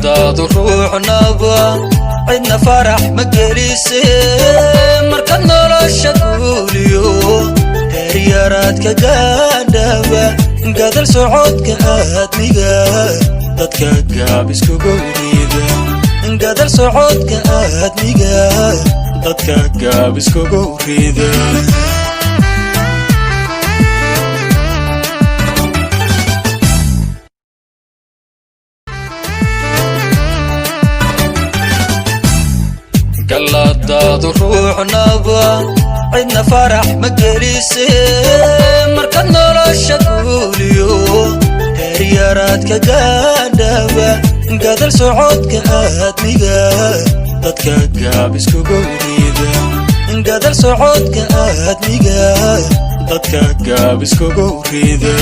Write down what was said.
Galladaadu ruuxnaba cidna farax ma gelise, markaad nolosha guuliyo heeryaraadka gaadhaba, gadal socodka aadmiga dadka gaab iskugu riida. Gadal socodka aadmiga dadka gaab iskugu riida. Galladaadu ruuxnaba cidna farax ma gelise, markaad nolosha guuliyo heeryaraadka gaadhaba, gadal socodka aadmiga dadka gaab iskugu riida. Gadal socodka aadmiga dadka gaab iskugu riida.